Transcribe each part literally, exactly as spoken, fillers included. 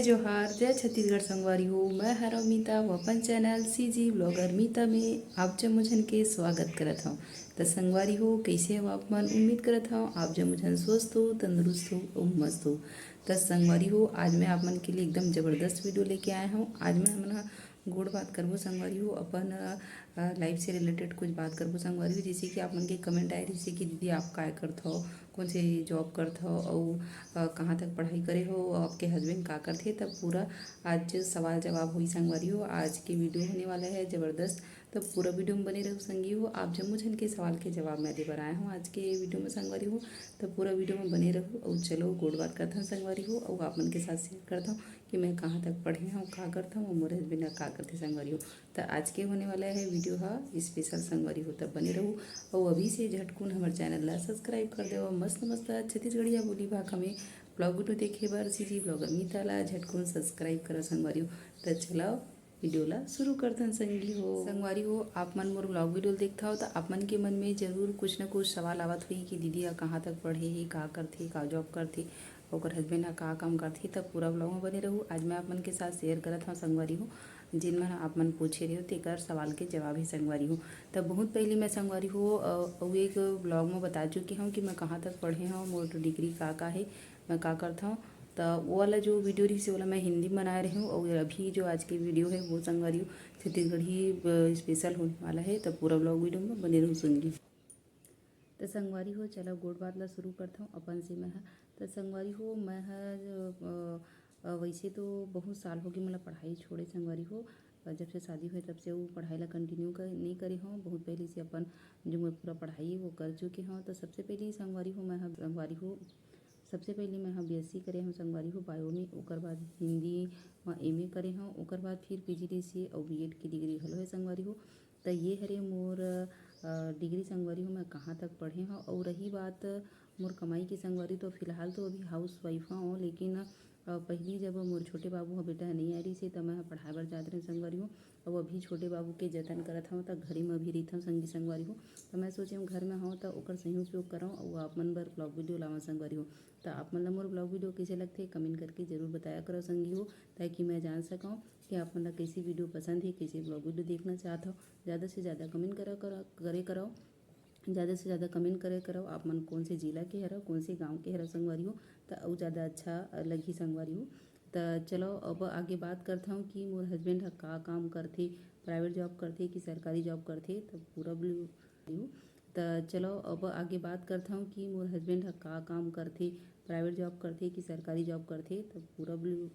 जोहार, जय छत्तीसगढ़ संगवारी हो। मैं हरव मीता, वो अपन चैनल सीजी ब्लॉगर मीता में आप जम्मो झन के स्वागत करत हव। त संगवारी हो, कइसे हव आप मन? उम्मीद करत हव आप जम्मो झन स्वस्थ हो, तंदुरुस्त हो अउ मस्त हो। त संगवारी हो, आज मैं आप मन के लिए एकदम जबरदस्त वीडियो लेके आए हव। आज मैं हमन ह गोठ बात करबो संगवारी हो, अपन लाइफ से रिलेटेड कुछ बात करबो संगवारी हो। जैसे कि आप मन के कमेंट आए रहिसे कि दीदी आप काय करत हव, कौन से जॉब करत हव अउ अ, कहाँ तक पढ़ाई करे हो, आपके हस्बैंड का करथे, तब पूरा आज सवाल जवाब होई संगवारी हो। आज के वीडियो होने वाला है जबरदस्त, तब पूरा वीडियो में बने रहू संगी हो। आप जम्मो झन के सवाल के जवाब मैं दे बर आए हव आज के वीडियो में संगवारी हो। तब पूरा वीडियो में बने रहू अउ चलो गोठ बात करथन संगवारी हो अउ आप मन के साथ शेयर करथव कि मैं कहाँ तक पढ़े हव, का करथव अउ मोर हस्बैंड ह का करथे संगवारी हो। त आज के होने वाला है वीडियो ह स्पेशल संगवारी हो, त बने रहू अउ अभी से झटकुन हमर चैनल ला सब्सक्राइब कर देव। मस्त मस्त छत्तीसगढ़िया बोली भाखा में ब्लॉग वीडियो देखे बर सीजी ब्लॉगर मीता ला झटकुन सब्सक्राइब करो संगवारी हो। त चलो वीडियो ला शुरू करथन संगी हो। संगवारी हो, आप मन मोर ब्लॉग वीडियो ल देखथव त आप मन के मन में जरूर कुछ न कुछ सवाल आवत होही कि दीदी ह कहाँ तक पढ़े हे, का करथे, का जॉब करथे, ओकर हस्बैंड ह का काम करथे। त पूरा ब्लॉग में बने रहू। आज मैं आप मन के साथ शेयर करत हव संगवारी हो, जेन मन आप मन पूछे रहे हो तेकर सवाल के जवाब हे संगवारी हो। त बहुत पहली मैं संगवारी हो अ, अउ एक ब्लॉग में बता चुके हव कि मैं कहाँ तक पढ़े हव, मोर डिग्री का का हे, मैं का करत हव। त वो वाला जो वीडियो रहिसे ओला मैं हिंदी में बनाए रहे हव अउ अभी जो आज के वीडियो है वो संगवारी हो छत्तीसगढ़ी अ, स्पेशल होने वाला है। त पूरा ब्लॉग वीडियो में बने रहू संगी। त संगवारी हो, चलो गोठ बात ला शुरू करथव अपन से मैं ह। त संगवारी हो, मैं ह अ, अ, वैसे तो बहुत साल होगे मोला पढ़ाई छोड़े संगवारी हो। अ, जब से शादी होए तब से वो पढ़ाई ला कंटिन्यू कर, नहीं करे हव। बहुत पहले से अपन जो मैं पूरा पढ़ाई वो कर चुके हव। त सबसे पहले संगवारी हो, मैं ह संगवारी हो, सबसे पहले मैं ह बीएससी करे हव संगवारी हो बायो में, ओकर बाद हिंदी म एमए करे हव, ओकर बाद फिर पीजीडीसीए अउ बीएड की डिग्री घलो है संगवारी हो। त ये हरे मोर अ, डिग्री संगवारी हो, मैं कहाँ तक पढ़े हव। अउ रही बात मोर कमाई के संगवारी, तो फिलहाल तो अभी हाउस वाइफ हव, लेकिन अ, पहिली जब मोर छोटे बाबू ह बेटा ह नहीं आए रहिसे, त मैं ह पढ़ाए बर जात रहें संगवारी हो। अउ अभी छोटे बाबू के जतन करत हव, त घरे म अभी रहिथव संगी संगवारी हो। त मैं सोचे हव घर में हव त ओकर सही उपयोग करव अउ आप मन बर ब्लॉग वीडियो लावव संगवारी हो। त आप मन ला मोर ब्लॉग वीडियो कइसे लगथे कमेंट करके जरूर बताया करव संगी हो, ताकि मैं जान सकव कि आप मन ला कइसे वीडियो पसंद हे, कइसे ब्लॉग वीडियो देखना चाहत हव। ज़्यादा से ज़्यादा कमेंट करा, करा, करे करव। ज़्यादा से ज़्यादा कमेंट करे करव, आप मन कौन से जिला के हरव, कौन से गांव के हरव संगवारी हो, त अउ ज़्यादा अच्छा लगही संगवारी हो। त चलो अब आगे बात करत हव कि मोर हस्बैंड ह का काम करथे, प्राइवेट जॉब करथे कि सरकारी जॉब करथे, त पूरा ब्लॉग। त चलो अब आगे बात करत हव कि मोर हस्बैंड ह का काम करथे, प्राइवेट जॉब करथे कि सरकारी जॉब करथे, त पूरा ब्लॉग।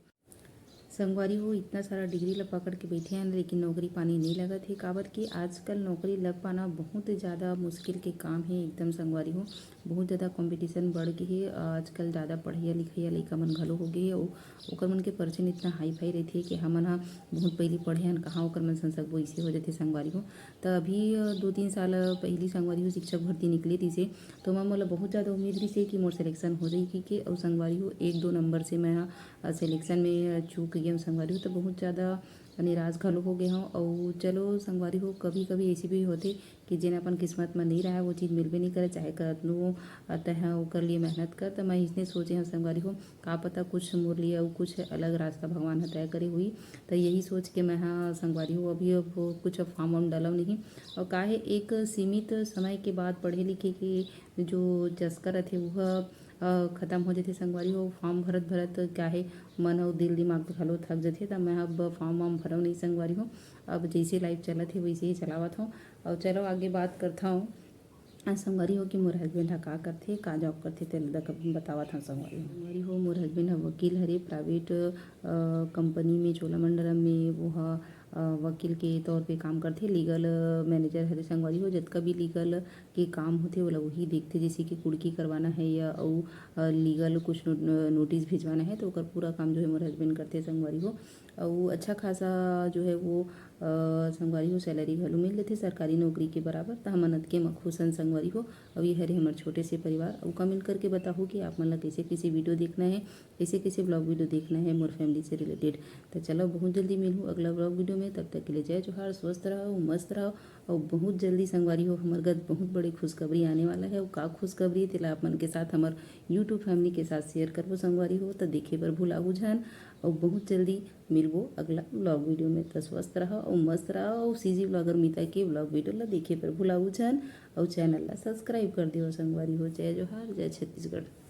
संगवारी हो, इतना सारा डिग्री ला पकड़ के बैठे हन, लेकिन नौकरी पानी नहीं लगत हे, काबर कि आजकल नौकरी लग पाना बहुत ज़्यादा मुश्किल के काम हे एकदम संगवारी हो। बहुत ज़्यादा कॉम्पिटिशन बढ़ गे हे। आजकल ज़्यादा पढ़इया लिखइया लइका मन घलो हो गे हे, अउ ओकर मन के परसेंट इतना हाई फाई रहिथे कि हमन ह बहुत पहिली पढ़े हन, कहाँ ओकर मन सन सकबो, इसे हो जाथे संगवारी हो। त अभी अ, दो तीन साल पहिली संगवारी हो शिक्षक भर्ती निकले रहिसे, तो मैं मोला बहुत ज़्यादा उम्मीद रहिसे कि मोर सिलेक्शन हो जाही कहिके, अउ संगवारी हो एक दो नंबर से मैं ह अ, सिलेक्शन में चूक गे हव संगवारी हो, त बहुत ज़्यादा निराश घलो हो गे हव। अउ चलो संगवारी हो, कभी-कभी अइसे भी होथे कि जेन अपन किस्मत म नइ रहय, वो चीज़ मिलबे नइ करे, चाहे कतनो अ, तैं ह ओकर लिए मेहनत कर। त मैं अइसने सोचे हव संगवारी हो, का पता कुछ मोर लिए अउ कुछ अलग रास्ता भगवान ह तय करे होही। त यही सोच के मैं ह संगवारी हो, अभी अब कुछ फॉर्म वॉर्म डलव नहीं। अउ का हे, एक सीमित समय के बाद पढ़े लिखे के जो चस्का रथे, वो ह अ, खतम हो जथे संगवारी हो। फॉर्म भरत भरत क्या हे, मन अउ दिल दिमाग घलो थक जथे, त मैं अब फॉर्म वॉर्म भरव नहीं संगवारी हो। अब जैसे लाइफ चलत हे वैसे ही चलावत हव। अउ चलो आगे बात करथव अ, संगवारी हो कि मोर हस्बैंड ह का करथे, का जॉब करथे, तेला दक-, बतावत हव संगवारी हो। संगवारी हो, मोर हस्बैंड ह वकील हरे, प्राइवेट अ, कंपनी में चोलामंडलम में वो ह अ, वकील के तौर पे काम करथे, लीगल अ, मैनेजर हरे संगवारी हो। जतका भी लीगल के काम होथे, ओला वही देखथे, जैसे कि कुड़की करवाना है या अउ अ, लीगल कुछ नो-, नोटिस भिजवाना है, तो ओकर पूरा काम जो है मोर हस्बैंड करथे संगवारी हो। अउ अच्छा खासा जो है वो अ, संगवारी हो सैलरी घलो मिल लेथे सरकारी नौकरी के बराबर, त हमन अतके म खुश हन संगवारी हो। अउ ये हरे हमर छोटे से परिवार। अउ कमेंट करके बताहू कि आप मन ला कैसे कैसे वीडियो देखना है, कैसे कैसे ब्लॉग वीडियो देखना है मोर फैमिली से रिलेटेड। त चलो बहुत जल्दी मिलहू अगला ब्लॉग वीडियो में, तब तक के लिए जय जोहार, स्वस्थ रहो, मस्त रहो अउ बहुत जल्दी संगवारी हो, हमर घर बहुत बड़े खुशखबरी आने वाला है। अउ का खुशखबरी है, तेला आप मन के साथ, हमर YouTube family के साथ share करबो संगवारी हो। त देखे बर भुलाहू झन, अउ बहुत जल्दी मिलबो अगला vlog video में। त स्वस्थ रहा अउ मस्त रहा, अउ CG vlogger मीता के vlog video ला देखे बर भुलाहू झन, अउ channel ला subscribe कर दियो संगवारी हो। जय जोहार, जय छत्तीसगढ़।